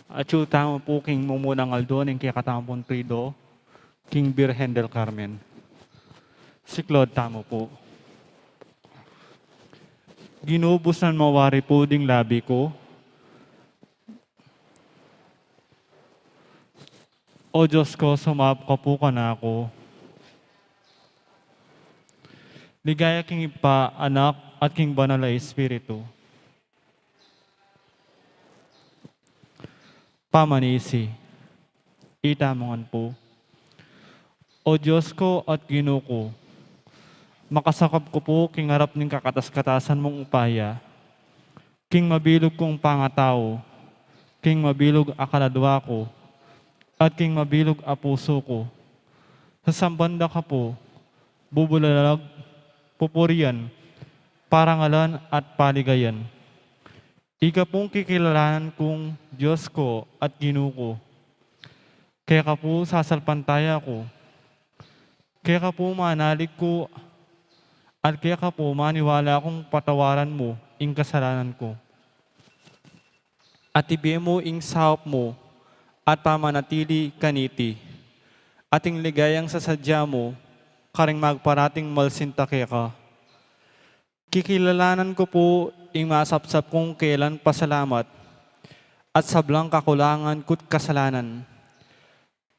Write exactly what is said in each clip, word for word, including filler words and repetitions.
Atyu tamu pu king mumulang aldo ning kekatamung trido, king Birhen del Carmen. Siklaud tamu pu. Ginu, busnan mu wari pu ding labi ku. O Dios ku, sumaup ka pu kanaku. Ligaya king Ibpa, Anak, at king Banal a Espiritu. Pamanisi. Itamu ngan pu. O Dios ku at Ginu ku, makasakap ku pu king arap ning kakatas-katasan mung upaya, king mabilug kung pangatau, king mabilug a kaladua ku, at king mabilug a pusu ku. Sasamban da ka pu, bubulalag, pupurian, parangalan, at paligayan. Ika pung kikilalanan kung Dios ku at Ginu ku. Keka pu sasalpantaya ku. Keka pu manalig ku, at keka pu maniwala kung patawaran mu ing kasalanan ku. At ibie mu ing saup mu, at pamanatili kaniti. At ing ligayang sasadya mu, karing magparating malsinta keka. Kikilalanan ku pu ing masapsap kung kelan pasalamat at sablang kakulangan ku't kasalanan.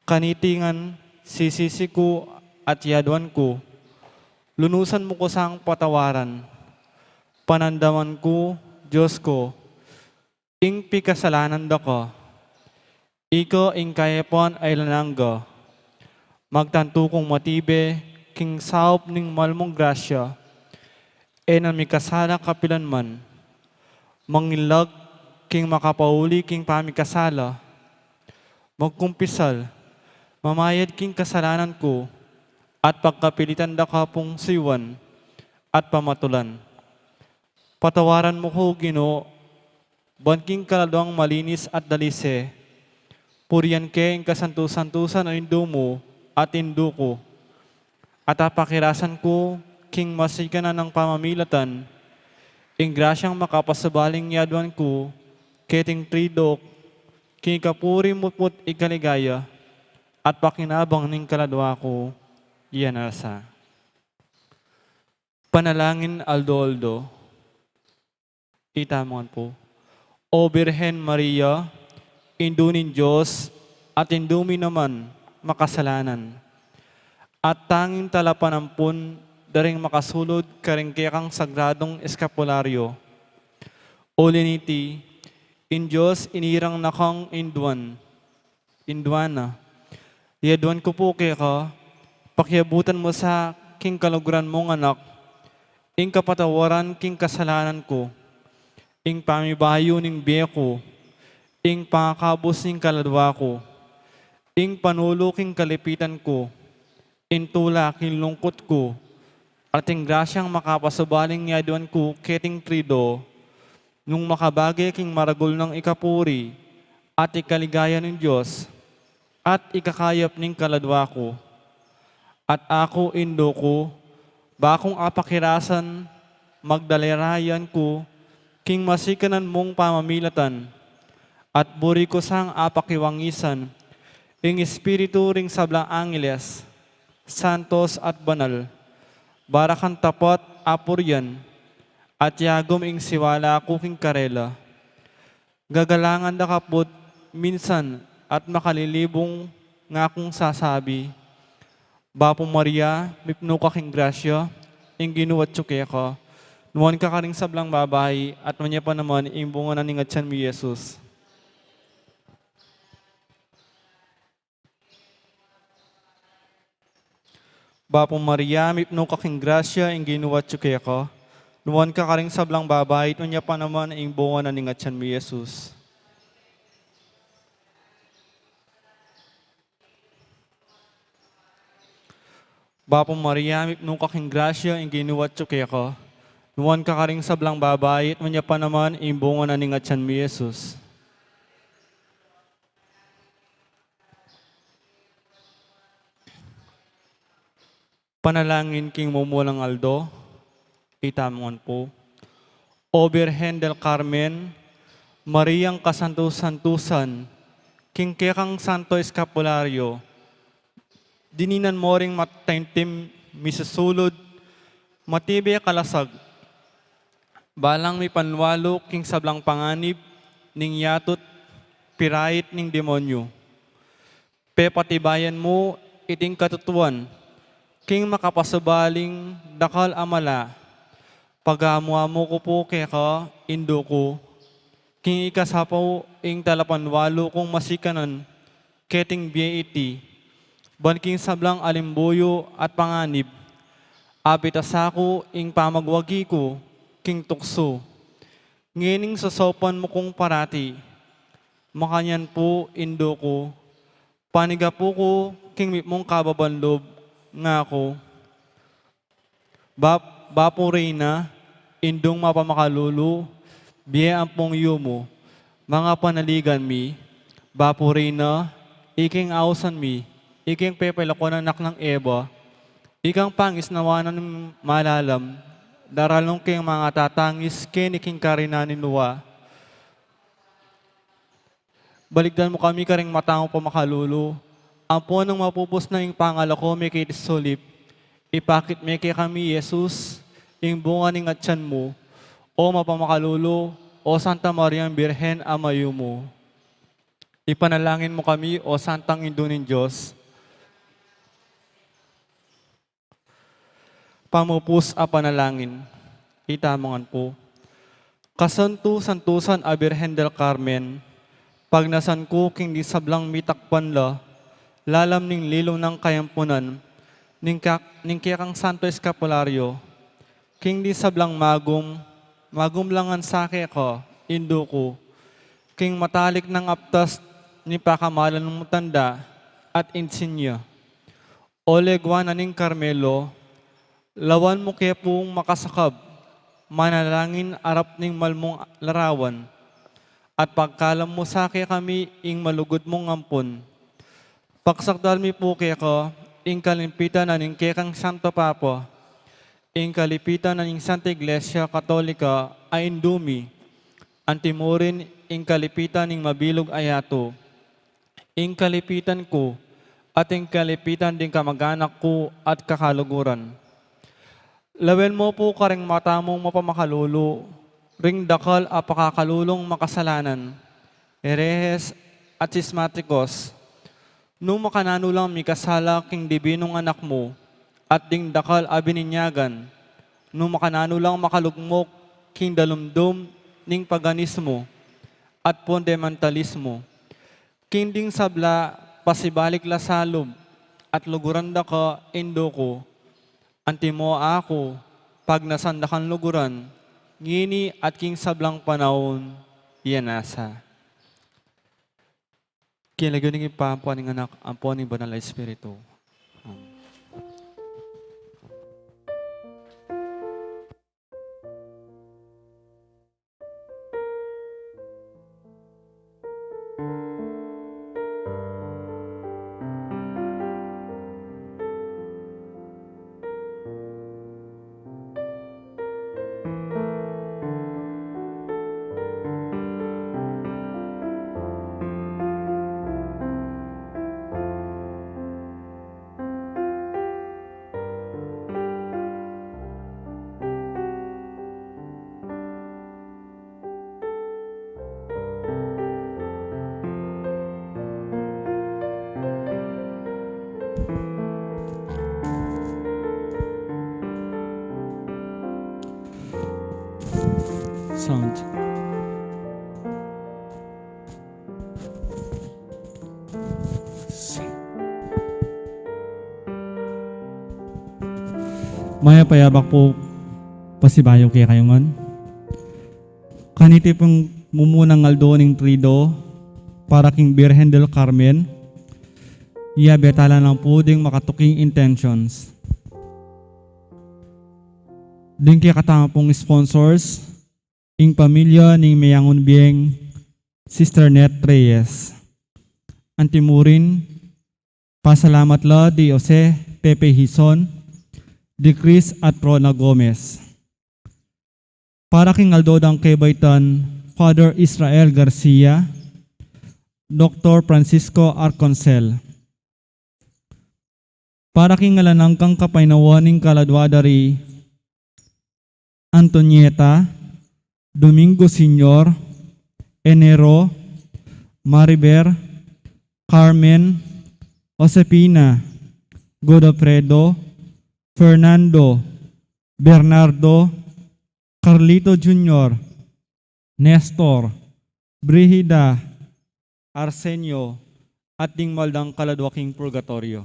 Kaniti ngan sisisi ku at yaduan ku, lunusan mu ku sang patawaran. Panandaman ku, Dios ku, ing pikasalanan da ka. Ika ing kayapan a alang angga. Magtantu kung matibe king saup ning mal mung grasya, e na mikasala kapilan man. Manginlag king makapauli king pamikasala. Magkumpisal, mamayad king kasalanan ku, at pagkapilitan da ka pung suyuan at pamatulan. Patawaran mu ku, Ginu, ban king kaladuang malinis at dalise, purian ke ing kasantu-santusan a Indu mu at Indu ku. At apakirasan ku king masikan a nang pamamilatan, ing grasyang makapasubaling yaduan ku keting Triduo, king ikapuri mu't ikaligaya at pakinabang ning kaladua ku. Iyan na sa. Panalangin aldo-aldo. Itamu ngan pu. O Birhen Maria, Indu ning Dios, at Indu mi naman makasalanan, at tanging talapanampun da ring makasulud karing kekang sagradung eskapulario. Uli niti, ing Dios inirang na kang induan, induan na. Yaduan ku pu keka, pakiabutan mu sa king kaluguran mung Anak, ing kapatawaran king kasalanan ku, ing pamibayu ning bie ku, ing pangakabus ning kaladua ku, ing panulu king kalipitan ku, ing tula king lungkut ku, at ing grasyang makapasubaling yaduan ku keting Triduo, nung makabage king maragul nang ikapuri at ikaligaya ning Dios, at ikakayap ning kaladua ku. At aku, Indu ku, ba kung apakirasan, magdalirayan ku king masikanan mung pamamilatan, at buri ku sang apakiwangisan ing espiritu ring sablang angeles, santos at banal, ba ra kang tapat a purian, at yagum ing siwala ku king karela. Gagalangan da ka pu't minsan at makalilibung nga kung sasabi, Bapu Maria, mipnu ka king grasya, ing Ginu atyu keka. Nuan ka karing sablang babai, at nuan ya pa naman ing bunga na ning atian mu, i Jesus. Bapu Maria, mipnu ka king grasya, ing Ginu atyu keka. Nuan ka karing sablang babai, at nuan ya pa naman ing bunga na ning atian mu, i Jesus. Bapu Maria, mipnu ka king grasya, ing Ginu atyu keka. Nuan ka karing sablang babai, at nuan ya pa naman ing bunga na ning atian mu, i Jesus. Panalangin king mumulang aldo. Itamu ngan pu. O Birhen del Carmen, Mariang kasantu-santusan, king kekang santo eskapularyo, dininan mo ring mataimtim misusulud, matibe kalasag, balang mipanwalu king sablang panganib ning yatu't pirait ning demonyu. Pepatibayan mu iting katutuan king makapasubaling dakal a mala. Pagamu-amu ku pu keka, Indu ku, king ikasapu ing talapanwalu kung masikanan keting bie iti, ban king sablang alimbuyu at panganib, abitasa ku ing pamagwagi ku king tuksu. Ngening sasaupan mu kung parati. Makanyan pu, Indu ku, panigapu ku king mitmung kababan lub, ngaku, Bap-, Bapu Reyna, Indung mapamakalulu, bie ampong yumu, mga panaligan mi, Bapu Reyna, ikeng ausan mi, ikeng pepelukunan anak nang Eva, ikang pangisnawanan malalam, daralung keng mangatatangis keni king karinan ning lua. Balikdan mu kami karing mata mung pamakalulu, ampon nung mapupus na ing pangalako mi keti sulip, ipakit me kekami i Jesus, ing bunga ning atian mu, o mapamakalulu, o Santa Mariang Birhen a mayumu. Ipanalangin mu kami, o Santang Indu ning Dios. Pamupus a panalangin. Itamu ngan pu. Kasantu-santusan a Birhen del Carmen, pagnasan ku king ding sablang mitakpan la lalam ning lilu nang kayampunan ning kak-, ning kekang santo eskapularyo, king ding sablang magum, magum la ngan sa keka, Indu ku, king matalik nang aptas ning pakamalan mung tanda at insinya. O legua na ning Carmelo, lawan mu ke pung makasakab, manalangin arap ning malmung larawan, at pagkalam mu sa kekami ing malugud mung ampon. Pagsakdal mi pu keka ing kalimpitan na ning kekang Santo Papa, ing kalimpitan na ning Santa Iglesia Katolika a Indu mi, antimurin ing kalimpitan ning mabilug a yatu, ing kalimpitan ku, at ing kalimpitan ding kamag-anak ku at kakaluguran. Lawen mu pu karing mata mung mapamakalulu ring dakal a pakakalulung makasalanan, herehes at sismatikos, nung makananu lang mikasala king dibinung Anak mu at ding dakal a bininyagan, nung makananu lang makalugmok king dalumdum ning paganismo at fundamentalismo. King ding sabla, pasibalik la sa lub at luguran da ka, Indu ku, antimo aku, pagnasan da kang luguran, ngeni at king sablang panaun, iya na sa. King lagyu ning Ibpa, ampo ning Anak, ampo ning Banal a Espiritu. Amen. Sound. Mayap a yabak pu pasibayu kekayu ngan. Kaniti pung mumunang aldo ning Trido para king Birhen del Carmen, iya betala nang pu ding makatuking intentions. Ding kekatamu pung sponsors, ing pamilya ning meyangun bieng Sister Net Reyes. Antimurin, pasalamat la di Jose Pepe Hizon, di Chris at Rona Gomez. Para king aldo dang kebaitan, Father Israel Garcia, Doktor Francisco Arconsel. Para king ngalanan kang kapaynawan ning kaladua da ri Antonieta, Domingo Senior, Enero, Maribel, Carmen, Josefina, Godofredo, Fernando, Bernardo, Carlito Junior, Nestor, Brigida, Arsenio, at ding maldang kaladua king purgatoryo.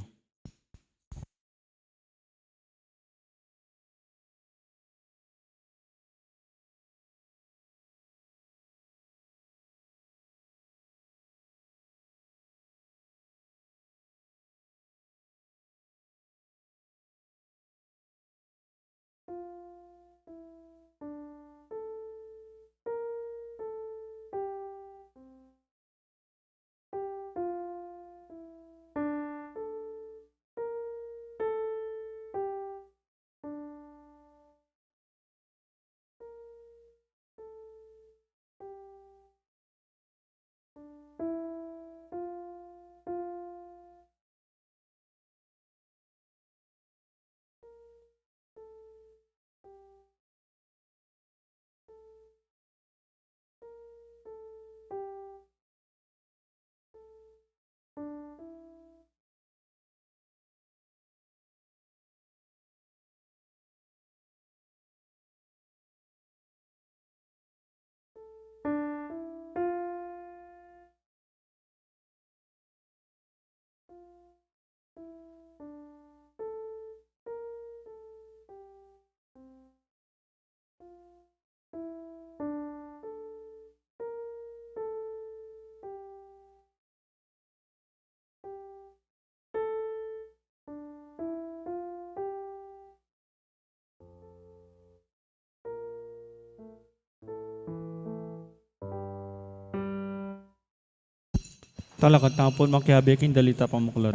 Talakad tamu pun makiabe king dalita pamuklat.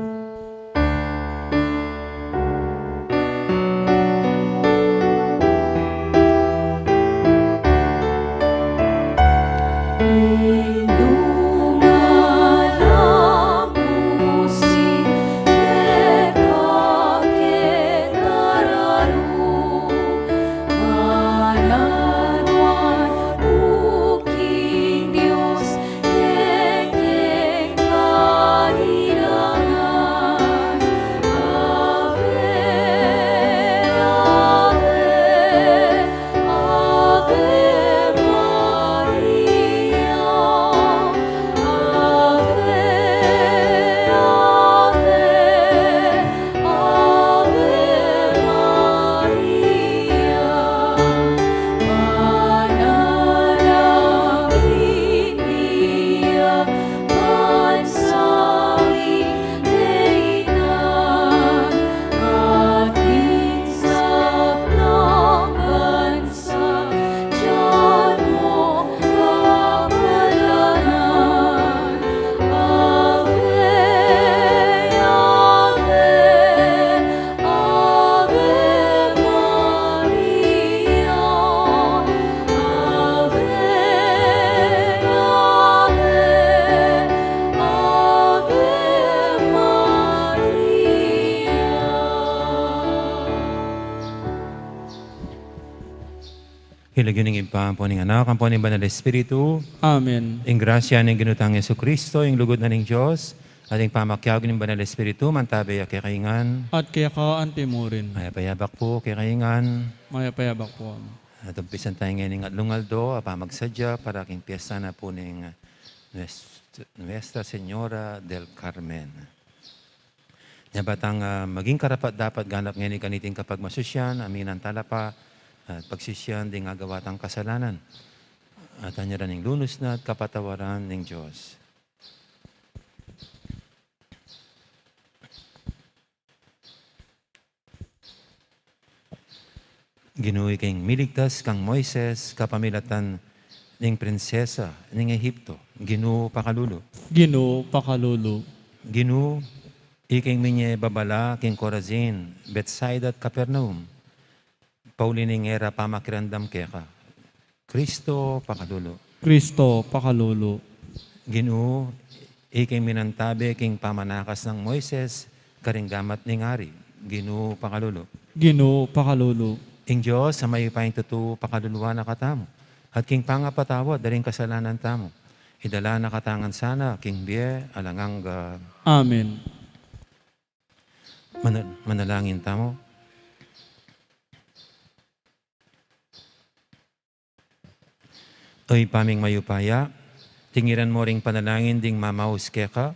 King lagyu ning Ibpa, ampo ning Anak, ampo ning Banal Espiritu. Amen. Ing grasya ning Ginu tang Jesucristo, ing lugud na ning Dios, at ing pamakiabe ning Banal Espiritu, mantabe ya kekayu ngan. At keka antimurin. Mayap a yabak pu kekayu ngan. Mayap a yabak pu, Ama. At umpisan tamu ngeni ing atlung aldo a pamagsadya para king piyesta na pu ning Nues-, Nuestra Señora del Carmen. Nya ba tang, ah, maging karapat-dapat ganap ngeni kaniting kapagmasusyan, aminan tala pa, at pagsisian ding agawa tang kasalanan. At anyaran ing lunus na at kapatawaran ning Dios. Ginu, ika ing miligtas kang Moises kapamilatan ning prinsesa ning Ehipto, Ginu, pakalulu. Ginu, pakalulu. Ginu, ika ing minye babala king Corazin, Betsaida at Capernaum, pauli ning e ra pamakiramdam keka, Kristo, pakalulu. Kristo, pakalulu. Ginu, Iking minantabe king pamanakas nang Moises karing gamat ning ari. Ginu, pakalulu. Ginu, pakalulu. Ing Dios a mayupayang tutu pakaluluan na katamu, at king pangapatawad da ring kasalanan tamu, idala na katamu ngan sana king bie alang angga. Amen. Mana-, manalangin tamu. O Ibpa ming mayupaya, tingiran mu ring panalangin ding mamaus keka,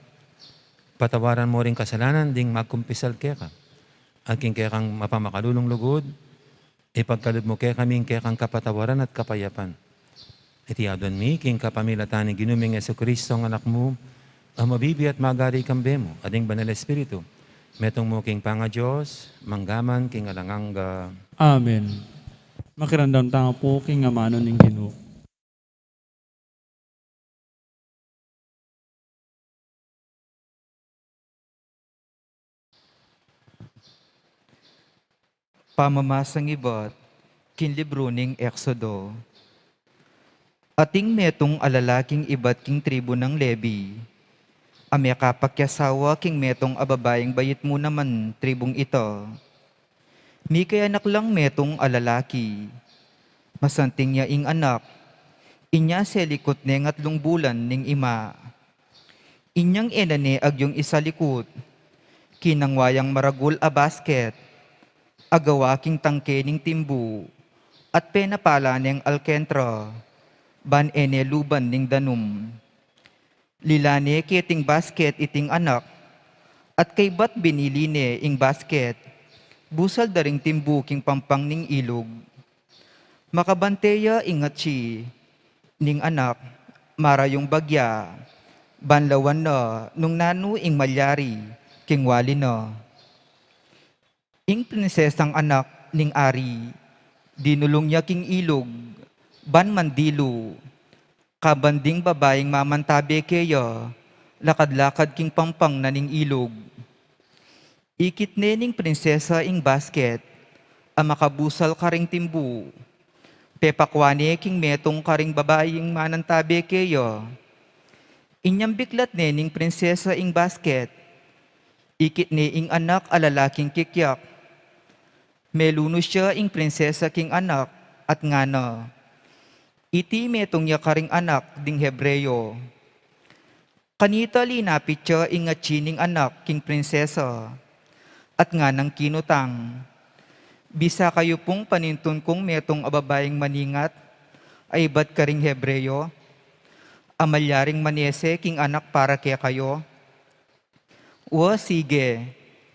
patawaran mu ring kasalanan ding magkumpisal keka, at king kekang mapamakalulung lugud, ipagkalub mu kekami ing kekang kapatawaran at kapayapan. Iti aduan mi king kapamilatan ning Ginu ming Jesucristo, a Anak mu, a mabibie at magari kambe mu at ding Banal Espiritu, metung mu king pangaDios, mangga man king alang angga. Amen. Makiramdam tamu pu king amanu ning Ginu. Pamamasang ibat king libru ning Exodo. Ating metung a lalaking ibat king tribu nang Levi, a mekapakyasawa king metung a babaing bayit mu naman tribung ita. Mikayanak lang metung a lalaki. Masanting ya ing anak. Inya selikut neng atlung bulan ning ima. Inyang e na ne agyung isalikut, kinangwa yang maragul a basket, a gawa king tangke ning timbu, at penapala neng alkentra, ban e ne luban ning danum. Lila ne keting basket iting anak, at kaybat binili ne ing basket, busal da ring timbu king pampang ning ilug. Makabante ya ing atsi ning anak, marayung bagya, ban lawan na nung nanu ing malyari king wali na. Ing prinsesang anak ning ari, dinulung ya king ilug, ban mandilu, kaban ding babaing mamantabe keya, lakad-lakad king pampang na ning ilug. Ikit ne ning prinsesa ing basket, a makabusal karing timbu. Pepakwa ne king metung karing babaing manantabe keya. Inyang biklat ne ning prinsesa ing basket, ikit ne ing anak a lalaking kikyak. Melunus ya ing prinsesa king anak, at ngana, "Iti metung ya karing anak ding Hebreo." Kanita linapit ya ing atsi ning anak king prinsesa, at nganang kinutang, "Bisa kayu pung panintun kung metung a babaing maningat, a ibat karing Hebreo, a malyaring manese king anak para kekayu?" "Wa, sige,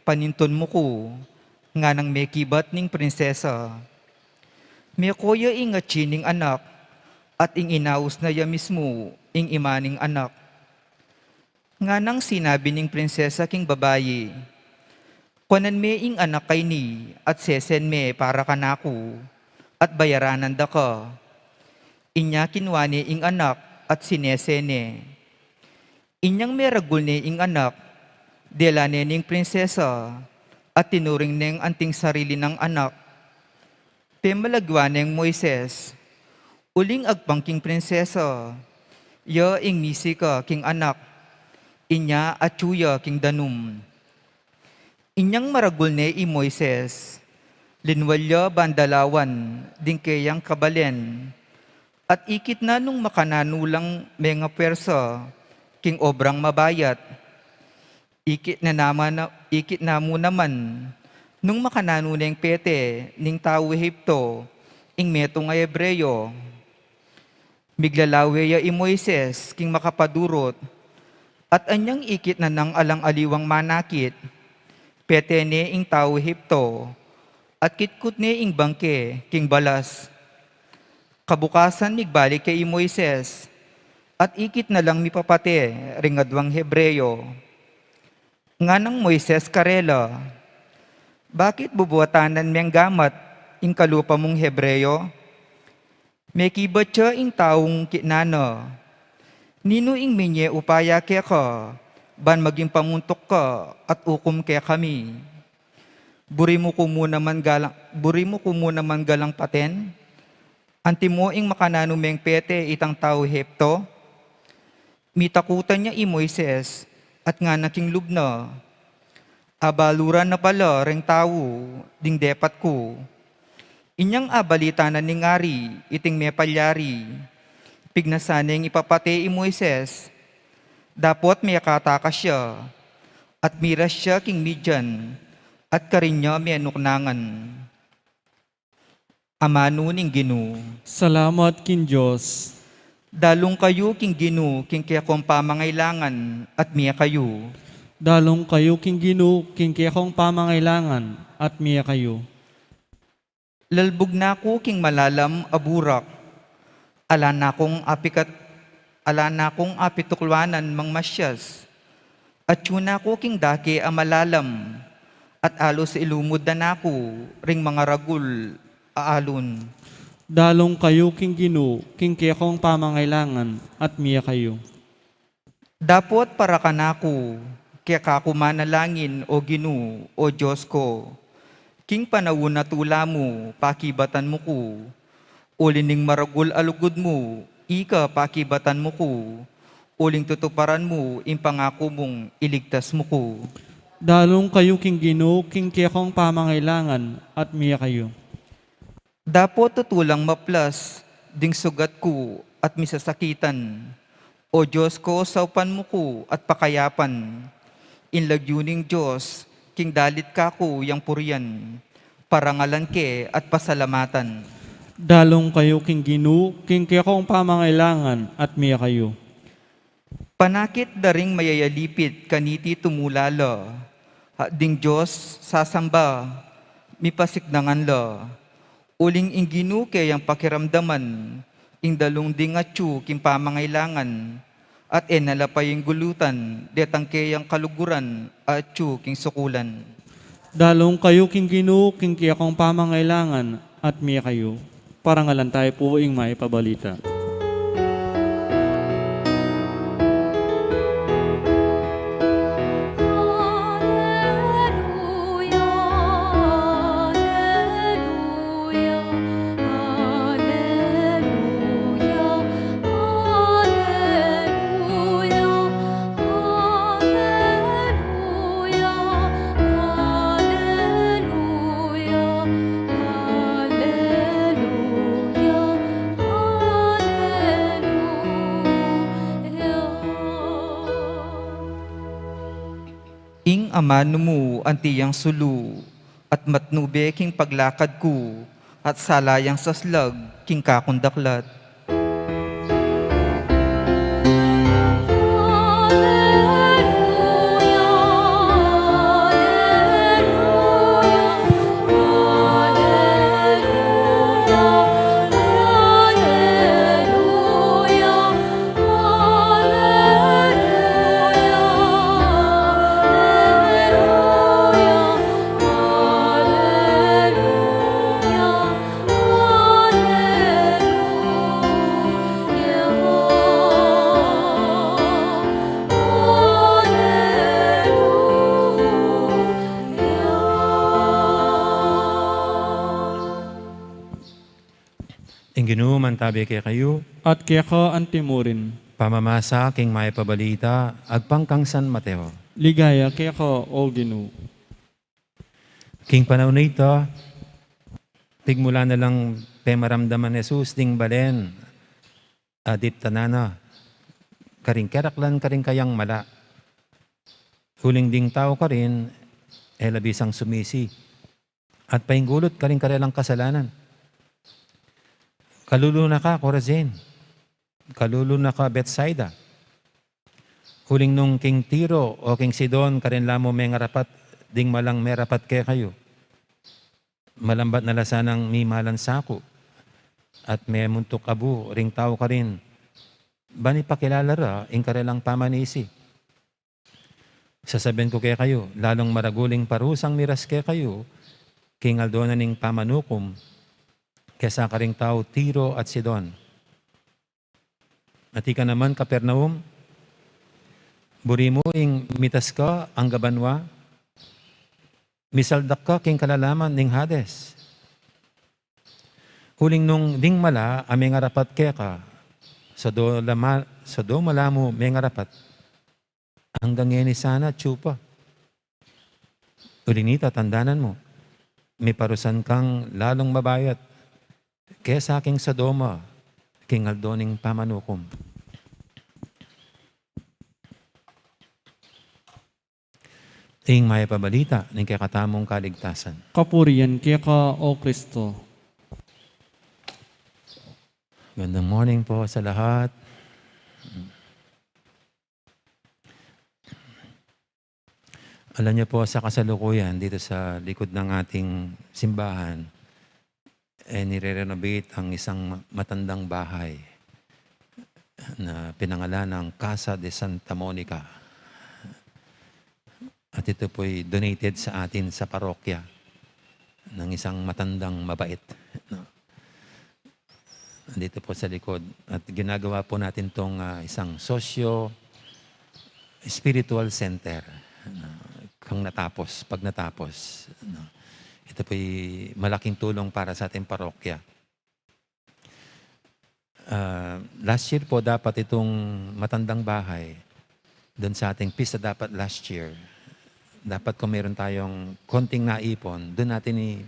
panintun mu ku," nganang mekibat ning prinsesa. Meko ya ing atsi ning anak, at ing inaus na ya mismu ing ima ning anak. Nganang sinabi ning prinsesa king babai, "Kuanan me ing anak a ini, at sesen me para kanaku, at bayaranan da ka." Inya kinua ne ing anak, at sinese ne. Inyang meragul ne ing anak, dela ne ning prinsesa, at tinuring neng anting sarili nang anak. Pemalagwa neng Moises. Uling agpang king prinsesa, ya ing misika king anak, inya atsu ya king danum. Inyang maragul ne i Moises, linwal ya ban dalawan ding keyang kabalen, at ikit na nung makananu lang mengapuersa king obrang mabayat. Ikit na naman, ikit na mu naman nung makananu neng pete ning tau Ehipto ing metung a Hebreo. Miglalawe ya i Moises king makapadurut, at anyang ikit na nang alang aliwang manakit, pete ne ing tau Ehipto, at kitkut ne ing bangke king balas. Kabukasan migbalik ya i Moises, at ikit na lang mipapate ring aduang Hebreo. Nganang Moises karela, "Bakit bubuatanan meng gamat ing kalupa mung Hebreo?" Mekibat ya ing taung kitnan na, "Ninu ing minye upaya keka, ban maging pamuntuk ka at ukum kekami? Buri mu ku mu naman galang, buri mu ku mu naman galang paten? Antimo ing makananu meng pete itang tau Ehipto?" Mitakutan ya i Moises at ngana king lub na, "Abaluran na pala reng tau ding depat ku." Inyang abalita na ning ari iting mepalyari, pignasa neng ipapate i Moises, dapot mekatakas ya, at miras ya king Midian, at karin ya menuknangan. Amanu ning Ginu. Salamat king Dios. Dalung kayu king Ginu king kekong pamangailangan, at mie kayu. Dalung kayu king Ginu king kekong pamangailangan, at mie kayu. Lalbug na ku king malalam a burak. Ala na kung apikat-, ala na kung apitukluanan mang masyas. Atyu na ku king dake a malalam, at alus ilumud da na ku ring mangaragul a alun. Dalung kayu king Ginu king kekong pamangailangan, at mie kayu. Dapot parakan na ku, keka ku manalangin, O Ginu, O Dios ku. King panaun a tula mu, pakibatan mu ku. Uli ning maragul a lugud mu, ika pakibatan mu ku. Uling tutuparan mu ing pangaku mung iligtas mu ku. Dalung kayu king Ginu king kekong pamangailangan, at mie kayu. Dapot tutulang maplas ding sugat ku at misasakitan. O Dios ku, saupan mu ku at pakayapan. Ing lagyu ning Dios king dalit kaku yang purian, parangalan ke at pasalamatan. Dalung kayu king Ginu king kekong pamangailangan, at mie kayu. Panakit da ring mayayalipit kaniti tumula la, at ding Dios sasamba, mipasiknangan la. Uling ing Ginu keyang pakiramdaman ing dalung ding atyu king pamangailangan, at e na la payinggulutan detang keyang kaluguran a atyu king sukulan. Dalung kayu king Ginu king kekong pamangailangan, at mie kayu. Parangalan tayu pu ing Mayap a Balita. Ing amanu mu anti yang sulu, at matnu be king paglakad ku, at sala yang saslag king kakung daklat. Ing Ginu mantabi kekayu. At keka antimurin. Pamamasa king Mayap a Balita agpang kang San Mateo. Ligaya keka, O Ginu. King panaun a ita, pigmulan na lang pemaramdaman Jesus ding balen a diptanan na karing keraklan karing kayang mala. Uling ding tau karin, e la bisang sumisi at painggulut karing karelang kasalanan. Kalulu na ka, Corazin! Kalulu na ka, Betsaida! Uling nung king Tiro o king Sidon karin la mu mengarapat ding malang merapat kekayu, malambat na la sanang mimalan saku at memuntuk abu ring tau karin, ban ipakilala ra ing karelang pamanisi. Sasabian ku kekayu, lalung maragul ing parusang miras kekayu king aldo na ning pamanukum, kesa karing tau Tiro at Sidon. At ika naman, Capernaum, buri mu ing mitas ka angga banua? Misaldak ka king kalalaman ning Hades. Uling nung ding mala a mengarapat keka, sadola ma-, Sodoma la mu mengarapat, anggang ngeni sana atyu pa. Uli nita, tandanan mu, miparusan kang lalung mabayat kesa king Sodoma, king aldo ning pamanukum. Ing mayap a balita ning kekatamung kaligtasan. Kapurian keka, O Kristo. Gandang morning po sa lahat. Alam niyo po, sa kasalukuyan, dito sa likod ng ating simbahan, eh, nire-renovate ang isang ma-, matandang bahay na pinangalan ng Casa de Santa Monica. At ito po'y donated sa atin sa parokya ng isang matandang mabait, no? Nandito po sa likod. At ginagawa po natin 'tong, ah, isang socio spiritual center, no? Kang natapos, pag natapos, no? Ito po'y malaking tulong para sa ating parokya. Ah, last year po, dapat itong matandang bahay, dun sa ating pista, dapat last year, dapat kung meron tayong konting naipon, dun natin i-,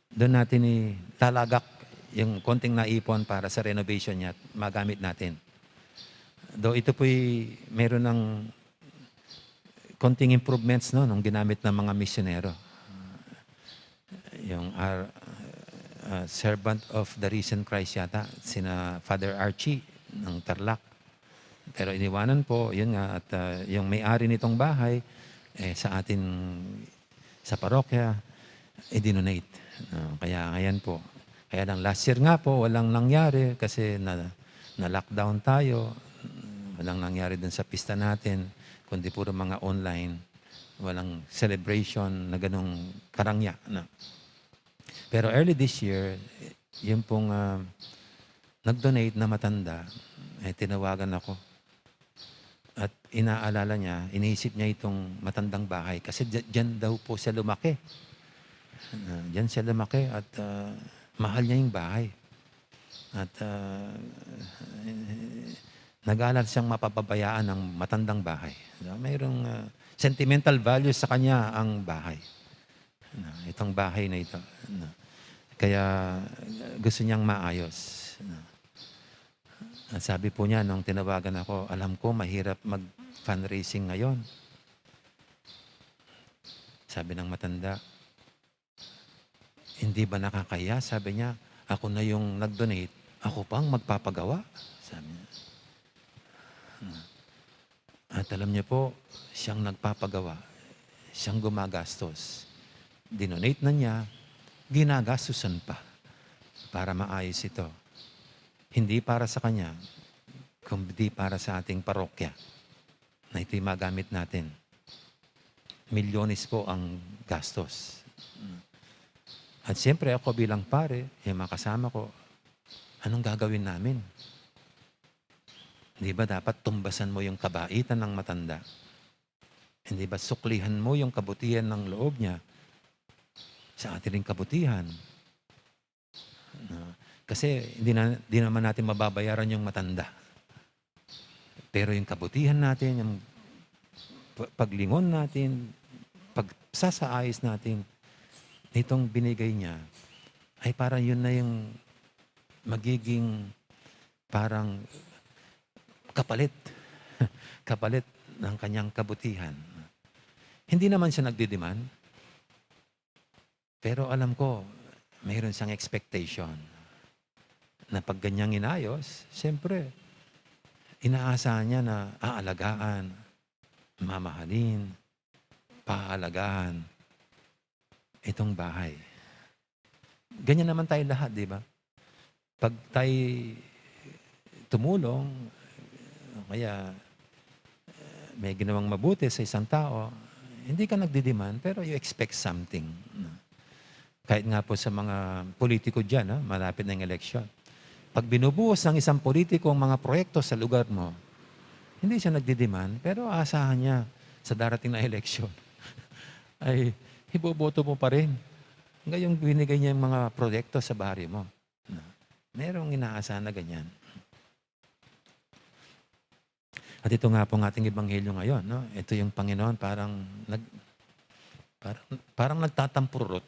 dun natin ilalagak yung konting naipon para sa renovation niya at magamit natin. Though ito po'y meron ng konting improvements, no, nung ginamit ng mga misyonero. Yung R-, uh, Servant of the Risen Christ yata, sina Father Archie ng Tarlac. Pero iniwanan po, yun nga, at, uh, yung may-ari nitong bahay, eh, sa atin, sa parokya, i-donate. No, kaya ngayon po. Kaya lang last year nga po, walang nangyari kasi na, na-lockdown tayo. Walang nangyari dun sa pista natin, kundi puro mga online. Walang celebration na ganung karangya, no? Pero early this year, yung pong, ah, nag-donate na matanda, eh, tinawagan ako. At inaalala niya, iniisip niya itong matandang bahay kasi dya-, dyan daw po siya lumaki. Ah, dyan siya lumaki at, ah, mahal niya yung bahay. At, ah, eh, nag-aalala siyang mapapabayaan ng matandang bahay. No? Mayroong, ah, sentimental value sa kanya ang bahay. No? Itong bahay na ito. No? Kaya, ah, gusto niyang maayos. No? At sabi po niya, nung tinawagan ako, "Alam ko, mahirap mag-fundraising ngayon." Sabi ng matanda, "Hindi ba nakakahiya?" Sabi niya, "Ako na yung nag-donate, ako pang magpapagawa?" Sabi niya. At alam niyo po, siyang nagpapagawa, siyang gumagastos. Dinonate na niya, ginagastusan pa para maayos ito. Hindi para sa kanya, kundi para sa ating parokya na ito'y magamit natin. Milyones po ang gastos. At siyempre, ako bilang pare, yung mga kasama ko, anong gagawin namin? Hindi ba dapat tumbasan mo yung kabaitan ng matanda? Hindi ba suklihan mo yung kabutihan ng loob niya sa ating kabutihan? No? Kasi hindi na, hindi naman natin mababayaran yung matanda. Pero yung kabutihan natin, yung pa-, paglingon natin, pagsasaayos natin, nitong binigay niya, ay parang yun na yung magiging parang kapalit. Kapalit ng kanyang kabutihan. Hindi naman siya nagdidiman. Pero alam ko, mayroon siyang expectation na pag ganyang inayos, siyempre, inaasahan niya na aalagaan, mamahalin, paalagaan itong bahay. Ganyan naman tayo lahat, di ba? Pag tayo tumulong, o kaya, eh, may ginawang mabuti sa isang tao, hindi ka nagdidiman, pero you expect something, no? Kahit nga po sa mga politiko diyan, no? Malapit na yung eleksyon. Pag binubuhos ng isang politiko ang mga proyekto sa lugar mo, hindi siya nagdidiman, pero aasahan niya sa darating na eleksyon ay iboboto mo pa rin. Ngayong binigay niya yung mga proyekto sa baryo mo. No? Merong inaasahan na ganyan. At ito nga pong ating ebanghelyo ngayon, no? Ito yung Panginoon parang nag-, parang, parang nagtatampurot.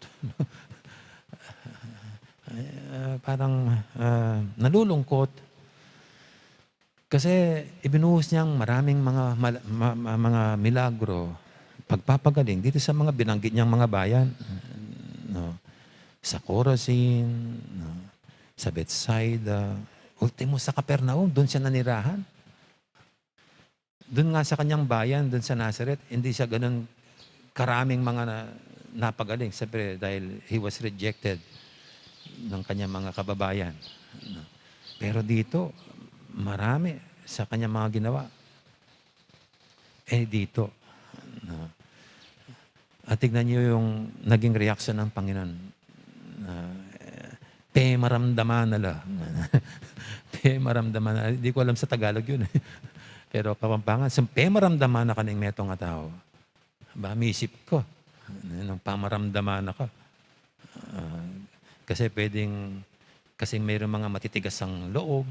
Ah, parang, ah, nalulungkot. Kasi ibinuhos niyang maraming mga mal-, ma-, ma-, mga milagro, pagpapagaling dito sa mga binanggit niyang mga bayan, no? Sa Corazin, no? Sa Bethsaida, ultimo sa Capernaum, dun siya nanirahan. Dun nga sa kanyang bayan, dun sa Nazareth, hindi siya ganun karaming mga na-, napagaling. Siyempre, dahil he was rejected ng kanyang mga kababayan. No? Pero dito, marami sa kanyang mga ginawa. Eh, dito. No? At tignan niyo yung naging reaksyon ng Panginoon. Ah, pemaramdaman na la. Pemaramdaman na. Di ko alam sa Tagalog yun, eh. Pero Kapampangan, "Sung pemaramdaman na ka ning metung a tau." Ba, misip ko, nung pamaramdaman na ka. Ah, kasi pwedeng, kasi mayroong mga matitigas ang loob.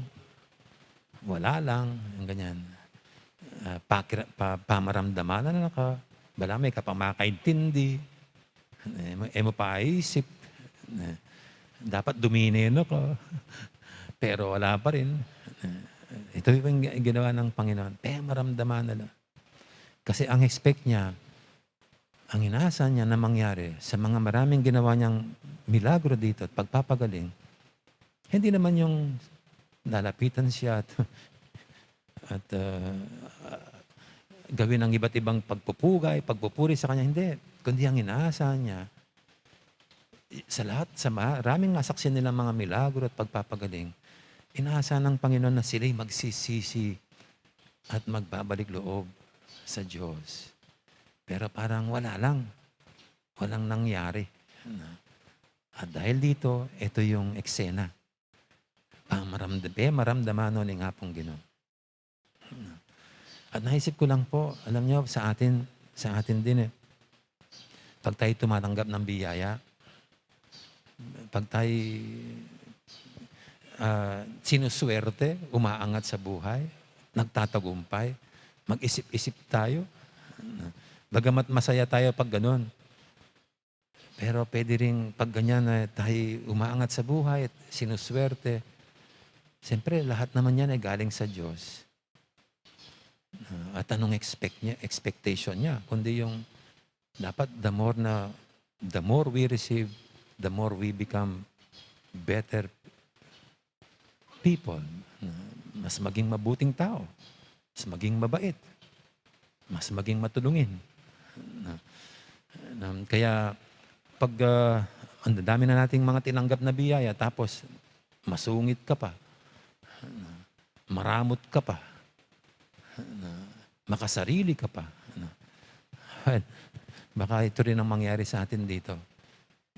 Wala lang, yung ganyan. Ah, pakira-, pa-, pamaramdaman na ka. Bala may ka pa makaintindi. Eh, mo, eh, mo paisip. Eh, dapat dumine na ka. Pero wala pa rin. Eh, ito yung gi-, ginawa ng Panginoon. Pemaramdaman na la. Kasi ang expect niya, ang inaasahan niya na mangyari sa mga maraming ginawa niyang milagro dito at pagpapagaling, hindi naman yung lalapitan siya at, at, ah, gawin ang iba't ibang pagpupugay, pagpupuri sa kanya. Hindi. Kundi ang inaasahan niya, sa lahat, sa maraming nasaksihan nilang mga milagro at pagpapagaling, inaasahan ng Panginoon na sila'y magsisisi at magbabalik loob sa Diyos. Pero parang wala lang. Walang nangyari. At dahil dito, ito yung eksena. Pamaramdam, pemaramdaman no ning Apung Ginoo. At naisip ko lang po, alam niyo, sa atin, sa atin din eh. Pag tayo tumatanggap ng biyaya, pag tayo, ah, sinuswerte, umaangat sa buhay, nagtatagumpay, mag-isip-isip tayo. Bagamat masaya tayo pag ganun, pero pwede ring pag ganyan na tayo umaangat sa buhay at sinuswerte, siyempre, lahat naman yan ay galing sa Diyos. Ah, at anong expect niya, expectation niya? Kundi yung dapat the more na, the more we receive, the more we become better people. Na mas maging mabuting tao, mas maging mabait, mas maging matulungin. Na, na, kaya pag, ah, ang dami na nating mga tinanggap na biyaya, tapos masungit ka pa, na, maramot ka pa, na, makasarili ka pa, na, well, baka ito rin ang mangyari sa atin dito.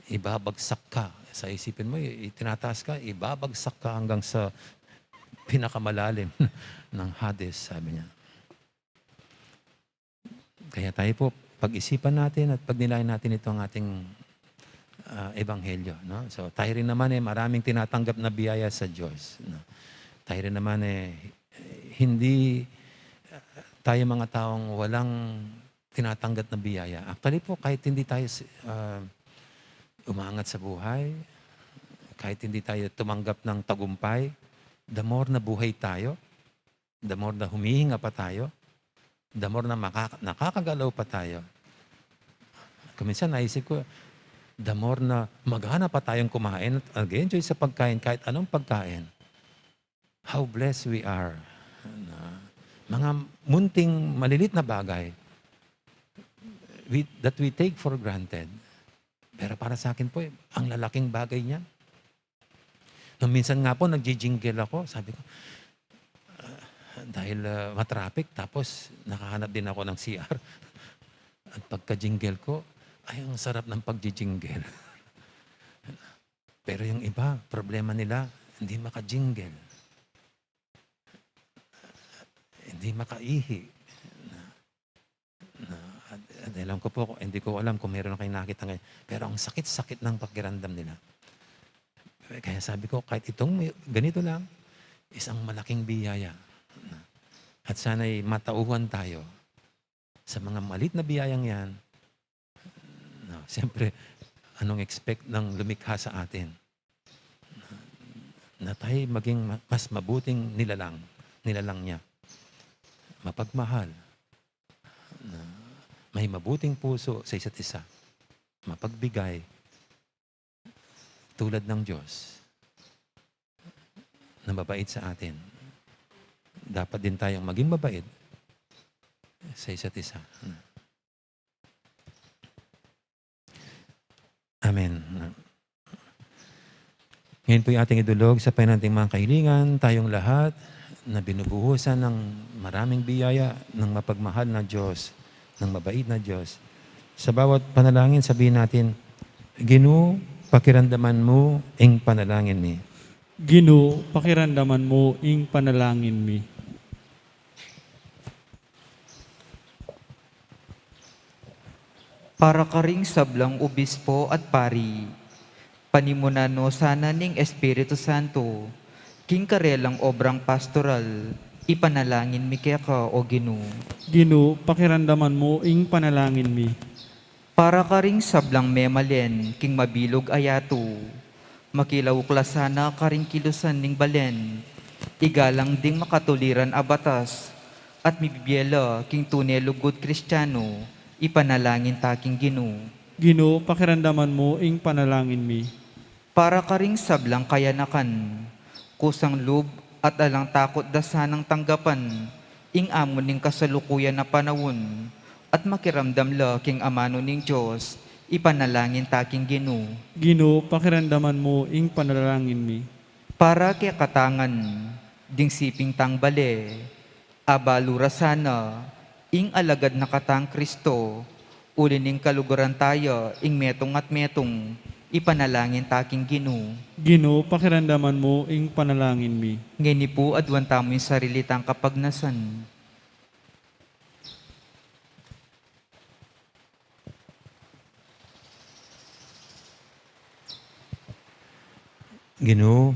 Ibabagsak ka. Sa isipin mo, i-, itinataas ka, ibabagsak ka hanggang sa pinakamalalim ng Hades, sabi niya. Kaya tayo po, pag-isipan natin at pagnilayan natin itong ating, ah, ebanghelyo, no? So, tayo rin naman eh, maraming tinatanggap na biyaya sa Diyos, no? Tayo rin naman eh, hindi, ah, tayo mga taong walang tinatanggap na biyaya. Actually po, kahit hindi tayo, ah, umangat sa buhay, kahit hindi tayo tumanggap ng tagumpay, the more na buhay tayo, the more na humihinga pa tayo, the more na makaka-, nakakagalaw pa tayo. Kung minsan naisip ko, the more na magana pa tayong kumain at nag-enjoy sa pagkain, kahit anong pagkain, how blessed we are. Na mga munting malilit na bagay we, that we take for granted. Pero para sa akin po, eh, ang lalaking bagay niya. Nung minsan nga po, nagjijingle ako. Sabi ko, ah, dahil, ah, matraffic, tapos nakahanap din ako ng C R. At pagka-jingle ko, ay, ang sarap ng pagjijingle. Pero yung iba, problema nila, hindi maka-jingle. Hindi makaihi. Na, na, at, at alam ko po, hindi ko alam kung meron na kayong nakita ngayon. Pero ang sakit-sakit ng pakiramdam nila. Kaya sabi ko, kahit itong may-, ganito lang, isang malaking biyaya. Na, At sana'y matauhan tayo sa mga malit na biyayang yan. No, siyempre, anong expect ng lumikha sa atin? Na tayo maging ma-, mas mabuting nilalang, nilalang niya. Mapagmahal. Na may mabuting puso sa isa't isa. Mapagbigay. Tulad ng Diyos na mabait sa atin, dapat din tayong maging mabait sa isa't isa. Amen. Ngayon po'y ating idulog sa painanting mga kahilingan, tayong lahat na binubuhusan ng maraming biyaya ng mapagmahal na Diyos, ng mabait na Diyos. Sa bawat panalangin, sabihin natin, "Ginu, pakiramdaman mu ing panalangin mi." Ginu, pakiramdaman mu ing panalangin mi. Para karing sablang obispo at pari, panimunan no sana ning Espiritu Santo, king karelang obrang pastoral, ipanalangin mi keka, O Ginu. Ginu, pakiramdaman mu ing panalangin mi. Para karing sablang memalen king mabilug a yatu, makilauk la sana karing kilusan ning balen, igalang ding makatuliran a batas, at mibibie la king tune lugud Kristiano, ipanalangin ta king Ginu. Ginu, pakiramdaman mu ing panalangin mi. Para karing sablang kayanakan, kusang lub at alang takut da sanang tanggapan ing amu ning kasalukuyan a panaun, at makiramdam la king amanu ning Dios, ipanalangin ta king Ginu. Ginu, pakiramdaman mu ing panalangin mi. Para kekatang ngan, ding siping tang bale, abalu ra sana ing alagad na katang Kristo, uli ning kaluguran taya ing metung at metung, ipanalangin ta king Ginu. Ginu, pakiramdaman mu ing panalangin mi. Ngeni pu, aduan tamu ing sarili tang kapagnasan. Ginu,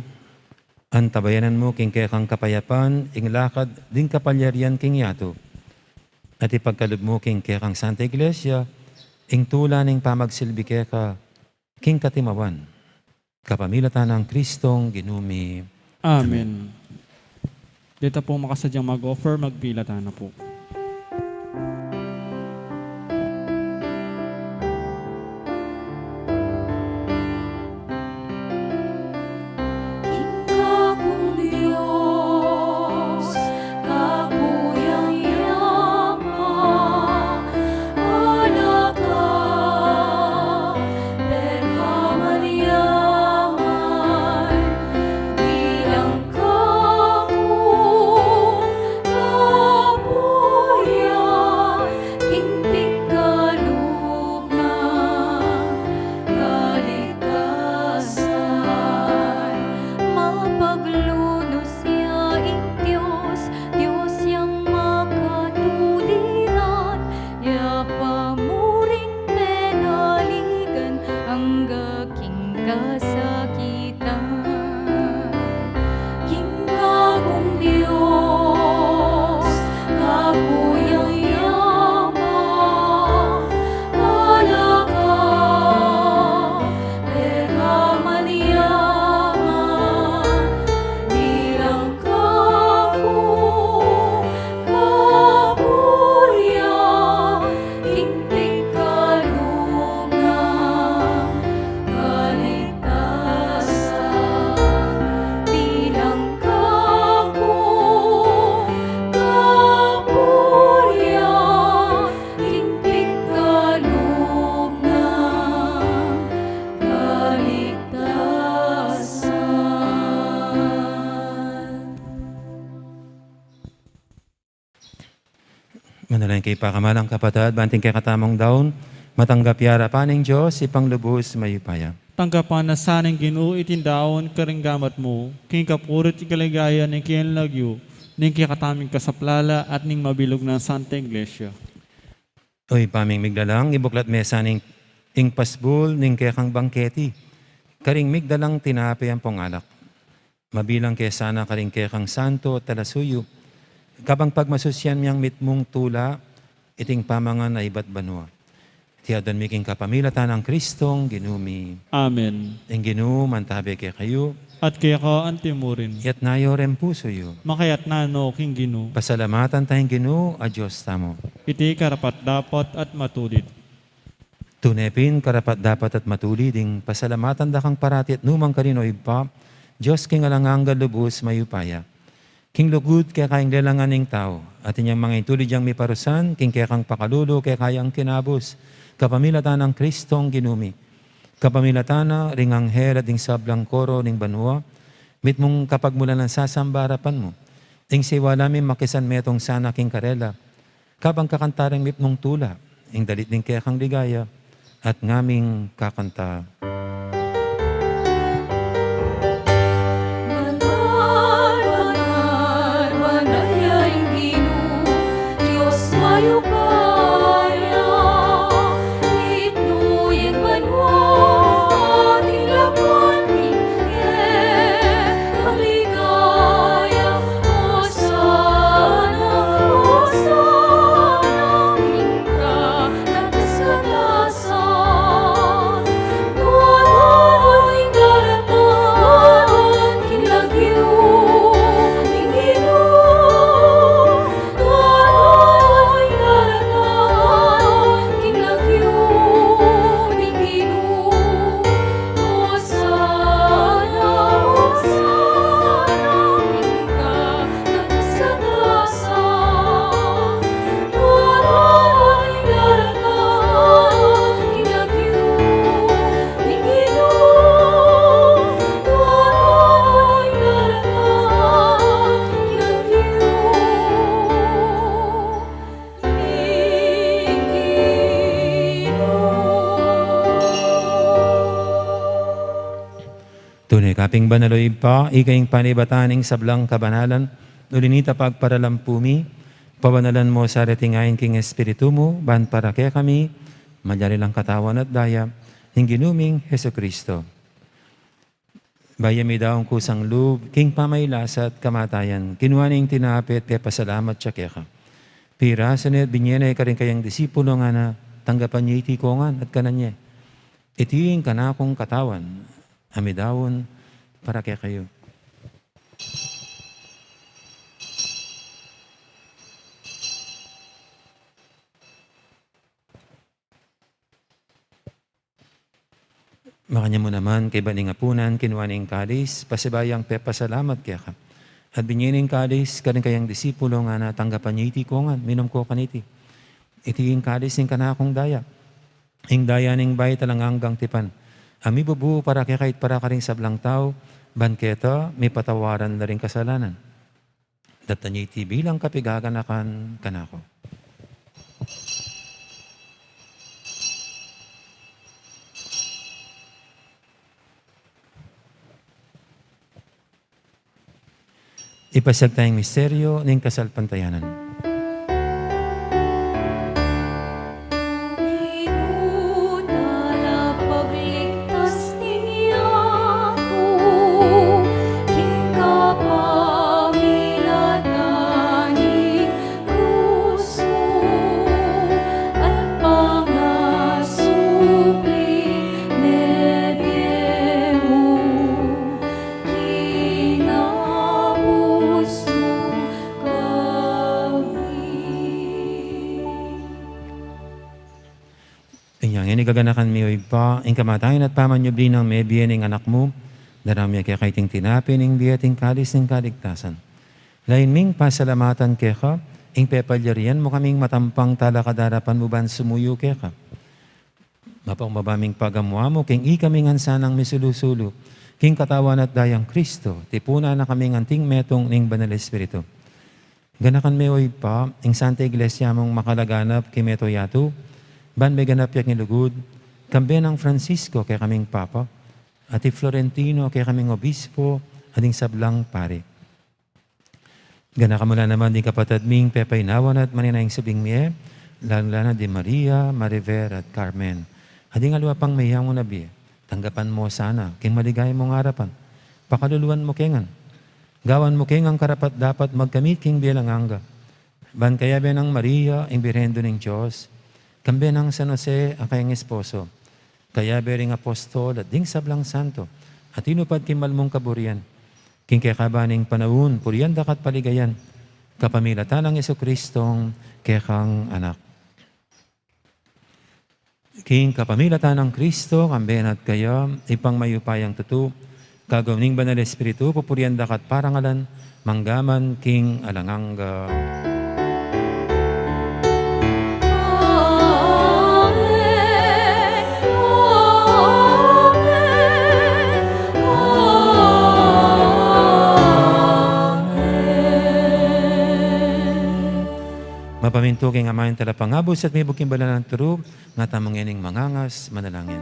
antabayanan mu king kekang kapayapan ing lakad ding kapalyarian king yatu, at ipagkalub mu king kekang Santa Iglesia ing tula ning pamagsilbi keka king katimawan. Kapamilatan nang Kristong Ginu mi. Amen. Amen. Deta pung makasadyang mag-offer, magpilatan na po. King kakung Dios, kakuyang yaman, ala ka, pekaman yaman, bilang kaku, kapuya, king pikalub nang kalikasan. Mapaglunus ya ing Dios, Dios yang makatuliran, ya pamuring penaligan, angga king kasakitan. King kakung Dios, kakuyang yaman, ala ka, pekaman yaman, bilang kaku, kapuya, king pikalub nang kalikasan, bilang kaku, kapuya, king pikalub nang kalikasan. Manalangin kayu pakamalan kung kapatad, ban iting kekatamung daun matanggap ya arapan ning Dios, Ibpang lubus mayupaya. Tanggapan na sa ning Ginu iting daun karing gamat mu, king kapurian at kaligayan ning kayang lagyu, ning kekatamung kasaplalan at ning mabilug nang Santa Iglesia. O Ibpa ming miglalang, ibuklat me sa ning ing pasbul ning kekang bangketi karing migdalang tinape ampong alak. Mabilang ke sana karing kekang santo at talasuyu, Kabang pagmasusyan mi ing mitmung tula, iting pamangan a ibat banua. Iti aduan mi king kapamilatan nang Kristong Ginu mi. Amen. Ing Ginu mantabi kekayu. At keka antimurin. Iyatas yu ring pusu yu. Makayatas no king Ginu. Pasalamatan taya ing Ginu a Dios tamu. Iti karapat-dapat at matulid. Tune pin karapat-dapat at matulid ing pasalamatan da kang parati at nukarin man, O Ibpa, Dios king alang angga, lubus mayupaya. King lugud keka ing lelangan ning tau, at inyang manga intulid yang miparusan, king kekang pakalulu keka yang kinabus, kapamilatan nang Kristong Ginu mi. Kapamilatan na ring anghel at ding sablang koro ning banua, mitmung kapagmulanan sasamba arapan mu. Ing siwala mi makisan metung sana king karela, kabang kakanta ring mitmung tula, ing dalit ning kekang ligaya, at ngaming kakanta. Banal, banal, banal ya ing Ginu, Dios mayupaya, itnu ya ing banua, at ing labuan king kekang ligaya, Hosana, Hosana, king kataas-taasan. Nuan, nuan, nuan ing daratang king lagyu ning Ginu. Nuan, nuan, nuan ing daratang king lagyu ning Ginu. Hosana, Hosana, king kataas-taasan. Tune ka pin banal, o Ibpa, ika ing panibatan ning sablang kabanalan, uli na nita pagparalampu mi, pabanalan mu sa reting ain king Espiritu mu, ban para kekami, malyari lang katawan at daya ning Ginu ming Jesucristo. Bayu ya midaun kusang lub king pamagkasakit at kamatayan, kinua ne ing tinape at pepasalamat ya keka. Pirasu ne at binye ne karing kayang disipulo, ngana, tanggapan ye iti kongan at kanan ye. Iti ing kanakung katawan, a midaun para kekayu. Makanyan mu naman, kaybat ning apunan, kinua ne ing kalis, pasibayu yang pepasalamat keka. At binye ne ing kalis karing kayang disipulo, ngana, tanggapan ye iti kongan, minum ko kaniti. Iti ing kalis ning kanakung daya. Ing daya ning bayu at alang anggang tipan, a mibubu para kekayu at para karing sablang tau, ban keta mipatawaran la ring kasalanan. Daptan ye iti bilang kapaganakan kanaku. Ipasiag taya ing misteryu ning kasalpantayanan. Ing Ginu, talapagligtas ning yatu, king kapamilatan ning krus mu at pangasubling mebie mu. Kinabus mu kami. Inya ngeni gaganakan mi, o Ibpa, ing kamatayan at pamanyubli nang mebie ning Anak mu, daraun mi keka iting tinape ning bie at ing kalis ning kaligtasan. Lain ming pasalamatan keka ing pepalyarian mu kaming matampang talakad king arapan mu ban sumuyu keka. Mapakumbaba ming pagamu-amu king ikami ngan sanang misulu-sulu king katawan at dayang Kristo, tipunan na kaming anting metung ning Banal Espiritu. Ganakan me, o Ibpa, ing Santa Iglesia mung makalaganap king mabilug a yatu, ban meganap ya king lugud, kambe nang Francisco kekaming Papa, at i Florentino kekaming Obispo, at ding sablang pari. Ganakan mu la naman ding kapatad ming pepaynawan at manenaya king subling mie, lalung-lalu na di Maria, Mariver, at Carmen. At ding aliwa pang meyangu na bie, tanggapan mu sana king maligaya mung arapan. Pakaluluan mu ke ngan. Gawan mu keng karapat-dapat magkamit king bie alang angga. Ban kayabe nang Maria, ing Birhen Indu ning Dios, kambe nang San Jose, a kayang esposo, kayabe ring apostol, at ding sablang santo, a tinupad king mal mung kaburian, king kekaban ning panaun, purian da ka at paligayan, kapamilatan nang Jesucristong kekang Anak. King kapamilatan nang Kristo, kambe na at kaya, Ibpang mayupayang tutu, kagum ning Banal Espiritu, pupurian da ka at parangalan, mangga man king alang angga. Amen. Amen. Amen. Mapamintu king Ama ing Talapangabus at mibuk king banal a turu, nga tamu ngening mangangas, manalangin.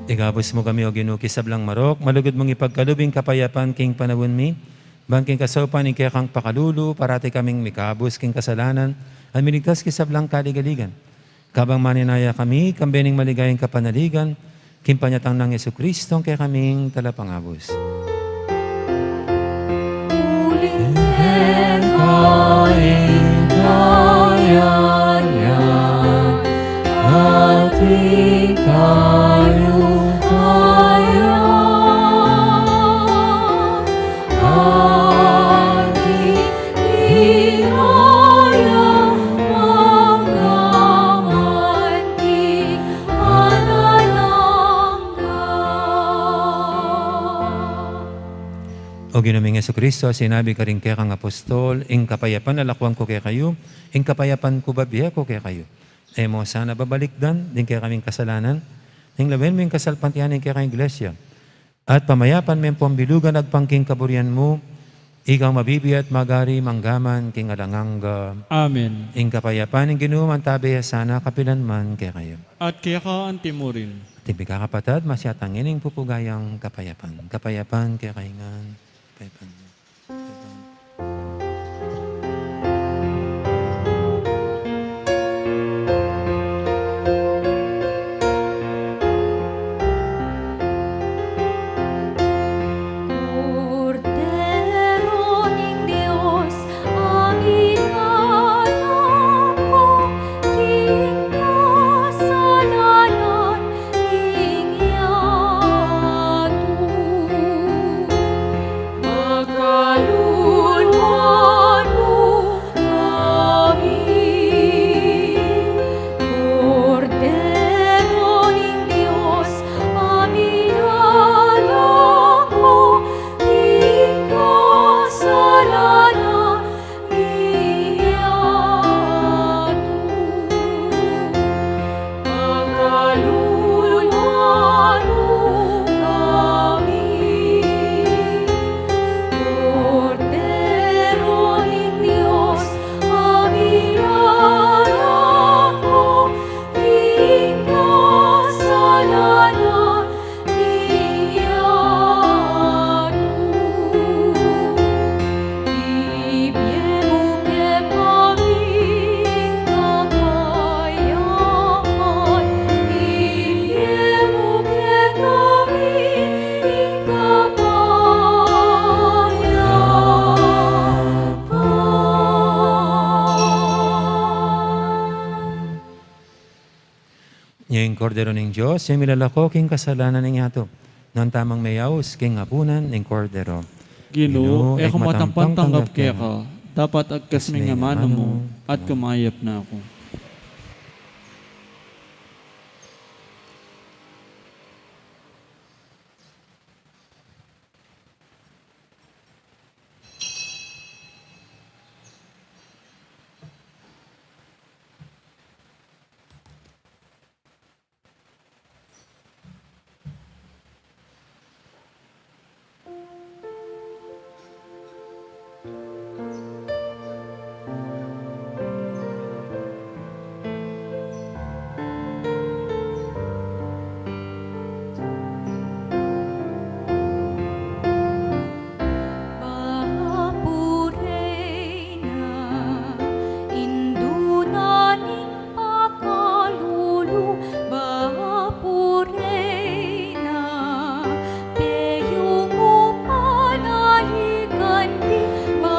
Ikabus mu kami, O Ginu, king sablang marok, malugud mung ipagkalub ing kapayapan king panaun mi, ban king kasaupan ning kekang pakalulu, parati kaming mikabus king kasalanan, at miligtas king sablang kaligaligan. Kabang maninaya kami, kambe ning maligayang kapanaligan, king panyatang nang Jesucristo, a kekaming Talapangabus. Uling keka ing kayarian, at ing kalupayan, at ing himaya, mangga man king alang angga. O Ginu ming Jesucristo, sinabi karing kekang apostol, ing kapayapan lakuan ku kekayu, ing kapayapan ku bibie ku kekayu. E mu sana babalikdan ding kekaming kasalanan, nune lawen mu ing kasalpantayanan ning kekang Iglesia, at pamayapan me ampong bilugan agpang king kaburian mu, ikang mabibie at magari mangga man king alang angga. Amen. Ing kapayapan ning Ginu mantabe ya sana kapilan man kekayu. At keka antimurin. At ing pigkakapatad, masyatan ngening pupugayang kapayapan. Kapayapan kekayu ngan. Kapayapan. Kordero ning Dios, a minanako king kasalanan ning yatu. Maka Kordero ning Dios, e milalako king kasalanan ning yatu. Nuan tamung meyaus king apunan ning Kordero. Ginu, e ku matampang tanggap keka, dapat agkas me ing amanu mu, at kumayap na ku. Ba pure na, Indu na ning pakalulu, ba pure na, peyumu panalikan mi, ba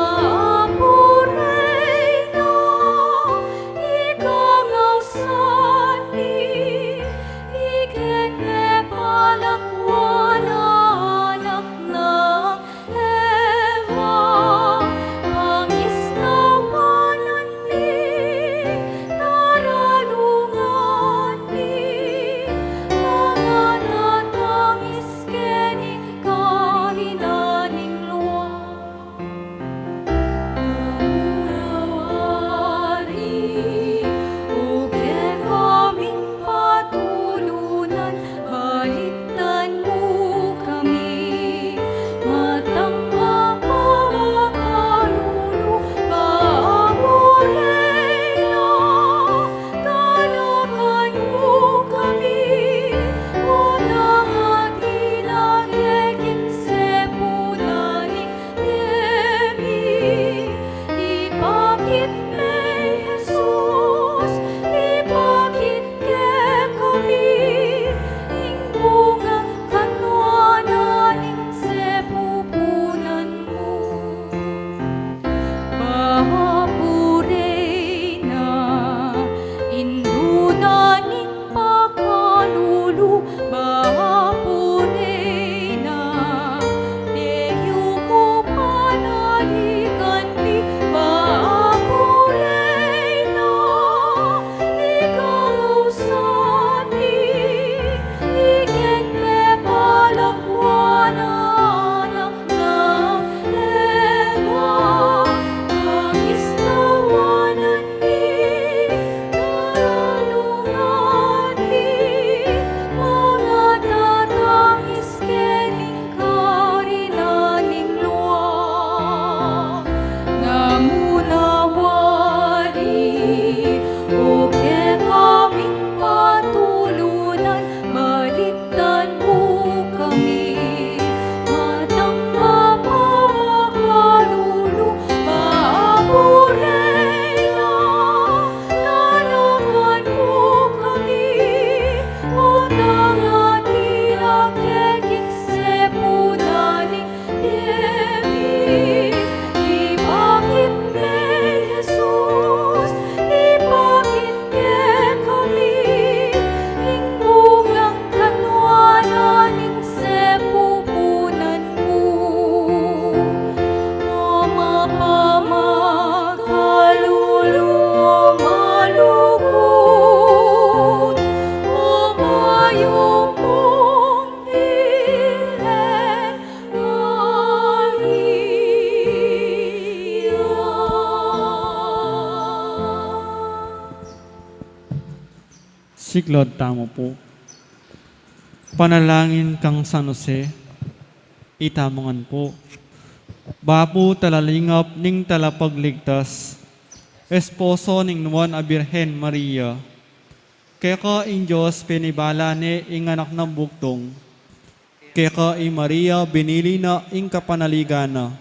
pure na, ikang ausan mi, ikeng mepalakwan a anak nang Eva, pangisnawanan mi, taralungan mi, pangatatangis keni karinan ning lua. Manawari, o kekaming patulunan, balikdan mu kami, matang mapamakalulu, ba pure na, galakan mu kami, o tangati na keking sepunan ning bie mi, ipakit me Jesus, ipakit kekami ing bungang kanuanan ning sepupunan mu. Ba pure na, Indu na ning pakalulu, ba pure na, peyumu panalikan mi, ba pure na, ikang ausan mi, ikeng mepalakwan a anak nang Eva, pangisnawanan mi, taralungan mi, pangatatangis keni karinan ning lua. Manawari, o kekaming patulunan, balikdan mu kami, matang mapamakalulu, ba pure na, galakan mu kami, o tangati na keking sepunan ning bie mi, ipakit me Jesus, ipakit kekami ing bungang kanuanan ning sepupunan mu. O mapamakalulu, o malugud, o mayupung Birhen Maria. Siklaud tamu pu. Panalangin kang San Jose. Itamu ngan pu. Bapu talalingap ning Talapagligtas, esposo ning Nuan a Birhen Maria, keka ing Dios penibala ne ing anak nang bugtung, keka i Maria binili na ing kapanaligan na.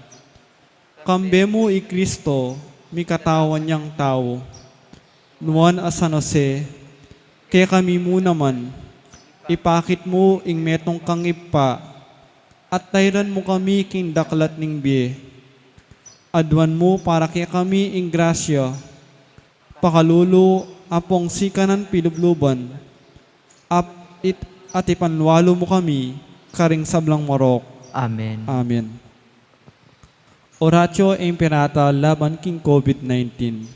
Kambe mu i Kristo, mikatawan yang tau. Nuan a San Jose, kekami mu naman, ipakit mu ing metung kang Ibpa, at tayran mu kami king daklat ning bie. Aduan mu para kekami ing grasya, pakalulu ampong sikanan pilubluban, Ap-, it-, at ipanwalu mu kami karing sablang marok. Amen. Amen. Oratio Imperata laban king COVID nineteen.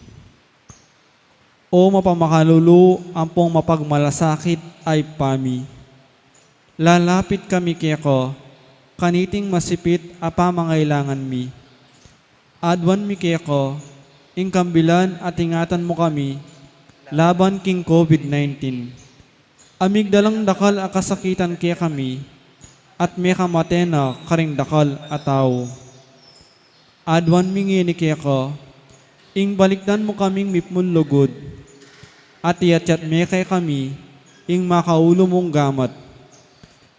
O mapamakalulu ampong mapagmalasakit a Ibpa mi, lalapit kami keka kaniting masipit a pamangailangan mi. Aduan mi keka ing kambilan at ingatan mu kami laban king COVID nineteen. A migdalang dakal a kasakitan kekami at mekamate na karing dakal a tau. Aduan mi ngeni keka ing balikdan mu kaming mipnung lugud at iyatyat me kekami ing makaulu mung gamat.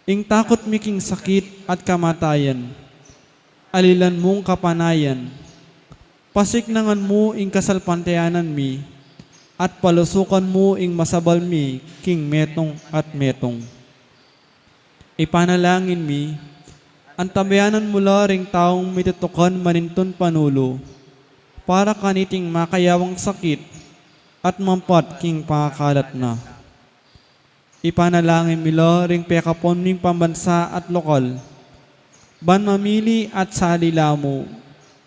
Ing takut mi king sakit at kamatayan, alilan mung kapanayan. Pasiknangan mu ing kasalpantayanan mi at palusukan mu ing masabal mi king metung at metung. Ipanalangin mi, antabayanan mu la ring taung mitutukan manintun panulu para kaniting makayawang sakit at mampat king pangakalat na. Ipanalangin mi la ring pekapon ming pambansa at lokal ban mamili at sali la mu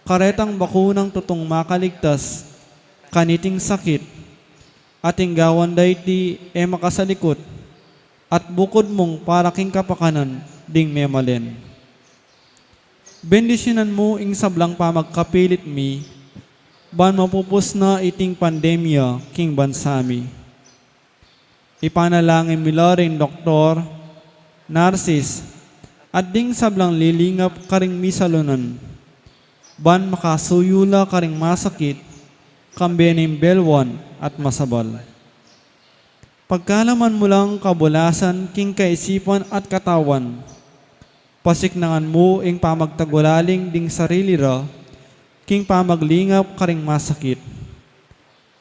karetang bakunang tutung makaligtas kaniting sakit, at ing gawan da iti e makasalikut at bukud mung para king kapakanan ding memalen. Bendisyunan mu ing sablang pamagkapilit mi ban mapupus na iting pandemya king bansa mi. Ipanalangin mi la ring doktor, narsis, at ding sablang lilingap karing misalunan ban makasuyu la karing masakit kambe ning belwan at masabal. Pagkalaman mu lang kabulasan king kaisipan at katawan, pasiknangan mu ing pamagtagulaling ding sarili ra king pamaglingap karing masakit.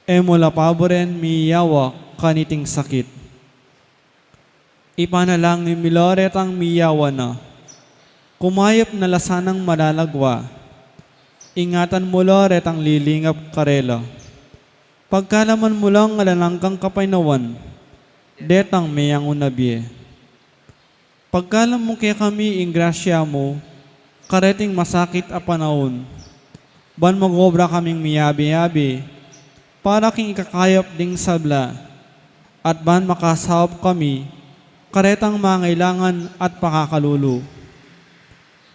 E mu la paburen miyawa kaniting sakit. Ipanalangin mi la retang miyawa na, kumayap na la sanang malalagwa. Ingatan mu la retang lilingap karela. Pagkalaman mu lang alang anggang kapaynawan detang meyangu na bie. Pagkalam mu kekami ing grasya mu kareting masakit a panaun, ban mag-obra kaming miyabe-yabe para king ikakayap ding sabla, at ban makasaup kami karetang mangailangan at pakakalulu.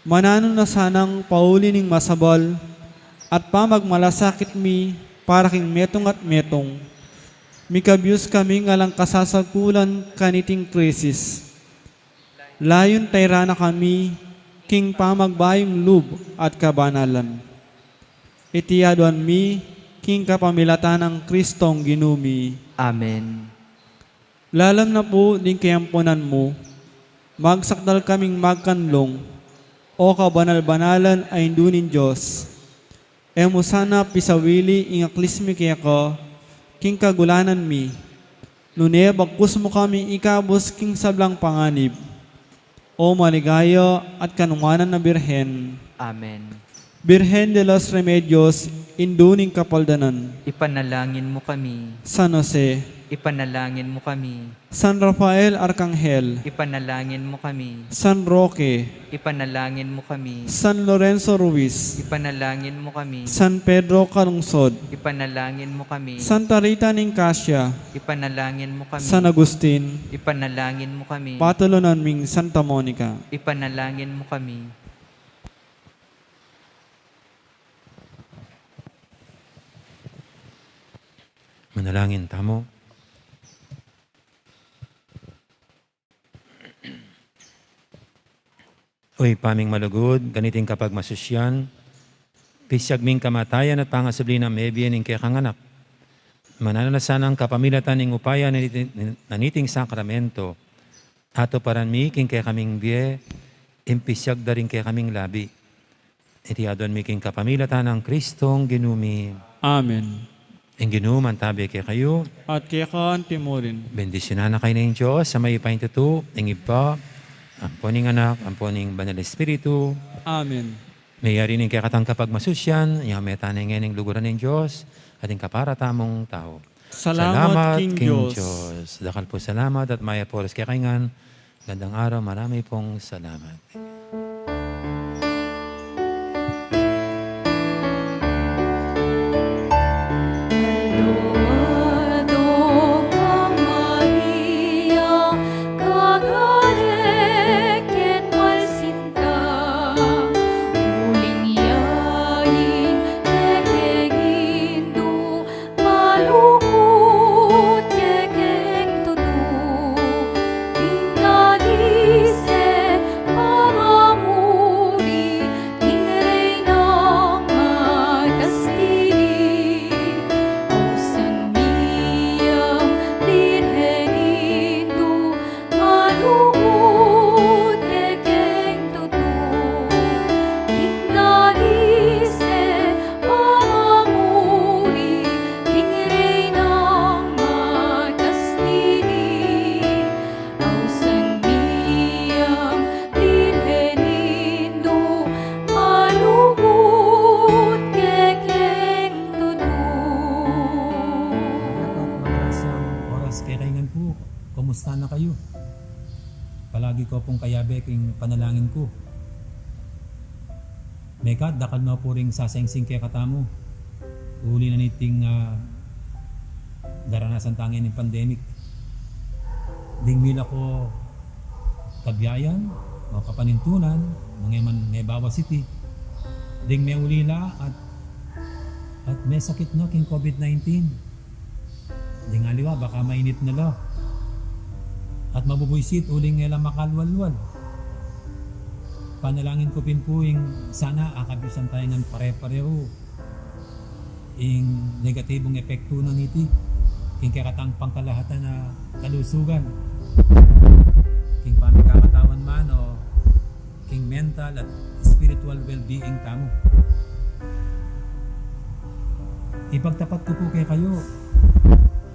Mananu na sanang pauli ning masabal at pamagmalasakit mi para king metung at metung, mikabyus kaming alang kasasagkulan kaniting krisis. Layun tayran na kami king pamagbayung lub at kabanalan. Iti aduan mi king kapamilatan nang Kristong Ginu mi. Amen. Lalam na pu ding kayampunan mu, magsakdal kaming magkanlung, O kabanal-banalan a Indu ning Dios. E mu sana pisawili ing aklis mi keka king kagulanan mi, nune bagkus mu kami ikabus king sablang panganib, O maligaya at kanumanan a Birhen. Amen. Birhen de los Remedios, Indu ning Kapaldanan. Ipanalangin mu kami. San Jose. Ipanalangin mu kami. San Rafael Arkanghel. Ipanalangin mu kami. San Roque. Ipanalangin mu kami. San Lorenzo Ruiz. Ipanalangin mu kami. San Pedro Calungsod. Ipanalangin mu kami. Santa Rita ning Cascia. Ipanalangin mu kami. San Agustin. Ipanalangin mu kami. Patulunan ming Santa Monica. Ipanalangin mu kami. Manalangin tamu. O Ibpa ming malugud, kaniting kapagmasusian, pisyag ming kamatayan at pangasubli nang mebie ning kekang Anak. Mananu na sanang kapamilatan ning upaya na niti-, na niting sakramento, atuparan mi king kekaming bie ing pisyag da ring kekaming labi. Iti aduan mi king kapamilatan nang Kristong Ginu mi. Amen. Ing Ginu mantabi kekayu. At keka anti mu rin. Bendisyunan na kayu ning Dios a mayupayang tutu, ing Ibpa, ampo ning Anak, ampo ning Banal Espiritu. Amen. Meyari ning kekatang kapagmasusian, ing meta na ngeni ing luguran ning Dios, at ing kapara tamung tau. Salamat king Dios. Dakal pung salamat at mayap a oras kekayu ngan. Gandang araw, marami pong salamat. Malugud kekeng tutu, king nais at pamamuri, king Reynang makastili. Ausan mi yang Birhen Indu, malugud kekeng tutu, king nais at pamamuri, king Reynang makastili. Ausan mi yang Birhen Indu, malugud kekeng tutu. Magasang oras kekayu ngan pu. Kumusta na kayu? Palagi ko pung kayabe king panalangin ku. Mekad dakal no pu ring sasengsing kekatamu uli na niting, ah, daranasan tang pandemic. Ding mila ko kabiayan o kapanintunan, mangeman mebawas iti, ding meulila at, at mesakit no king COVID nineteen. Ding aliwa, baka mainit na la at mabubuisit uling e la makalwalwal. Panalangin ku pin pu ing sana akabisan tayu ngan pare-parehu ing negatibung epektu na niti king kekatang pangkalahatan a kalusugan, king pamikakatawan man o king mental at spiritual well-being tamu. Ipagtapat ku pu kekayu,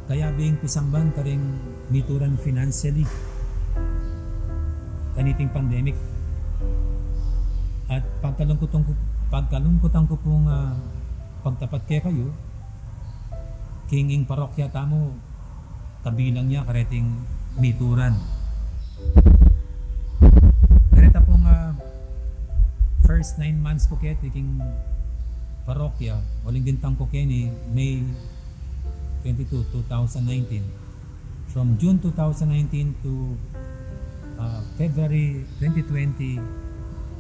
kayabe ing pisamban karing mituran financially kaniting pandemic. At pagkalungkutan ku, pagkalungkutan ku pung, ah, pagtapat kekayu, king ing parokya tamu, kabilang ya kareting mituran. Kareta pung, ah, first nine months ku keti king parokya, uling bintang ku keni May twenty-two, two thousand nineteen. From June two thousand nineteen to, ah, February twenty twenty,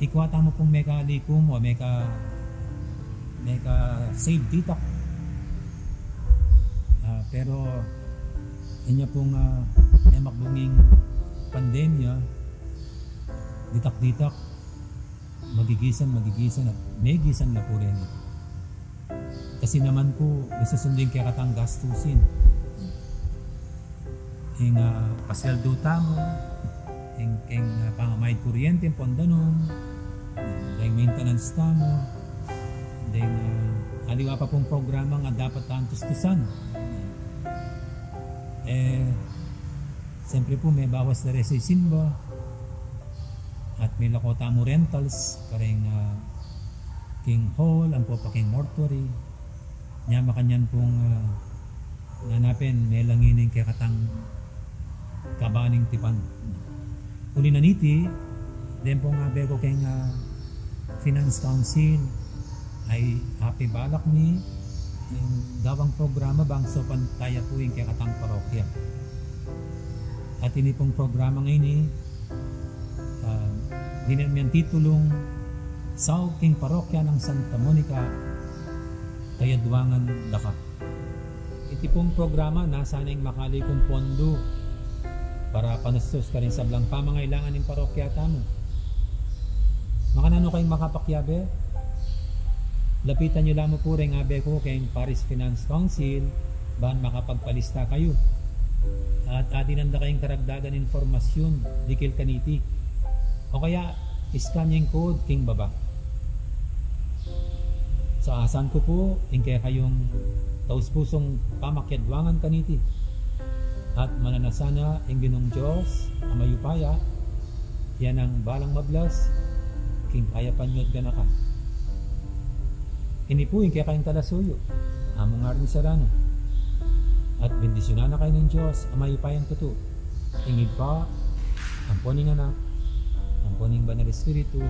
ikwa tamu pung mekalikum o meka, meka-save ditak. Ah, pero inya pung, ah, memakbung ing pandemya, ditak-ditak, magigisan, magigisan, at megisan na pu reni. Kasi naman pu, susundin kekatang gastusin. Ing, ah, pasweldu tamu, ing, ing, ah, pamamayad kuryente, pon danum, deng maintenance tamu, deng, ah, aliwa pa pung programa a dapat tang tustusan. E, siyempre pu, mebawas la reng sisimba, at milako tamu rentals, karing, ah, king hall, ampo pa king mortuary. Nya makanyan pung, ah, ngana pin, melangi ning kekatang kabaning tipan. Uli na niti, deng pung abe ku keng, ah, Finance Council, ay apibalak mi ing gawang programa bang saupan taya pu ing kekatang parokya. At ini pung programa ngeni, ah, dinan mi yang titulung Saup king Parokya nang Santa Monica, Kayadwangan, Daka. Iti pung programa, nasa na ing makalikum pondu para panustus karing sablang pamangailangan ning parokya tamu. Makananu kayung makapakiabe? Lapitan yu la mu pu reng abe ku keng Parish Finance Council, ban makapagpalista kayu. At adinan da kayung karagdagan impormasyun dikil kaniti. O kaya, scan yu ing code king baba. Saasan ku pu ing kekayung taus-pusung pamakiadwangan kaniti. At mananasana ing Ginung Dios a mayupaya, ya nang balang mablas king kayapan yu at ganakan. Ini pu ing kekayung talasuyu, Among Arnie Serrano. At bendisyunan na kayu ning Dios a mayupayang tutu, ing Ibpa, ampo ning Anak, ampo ning Banal Espiritu.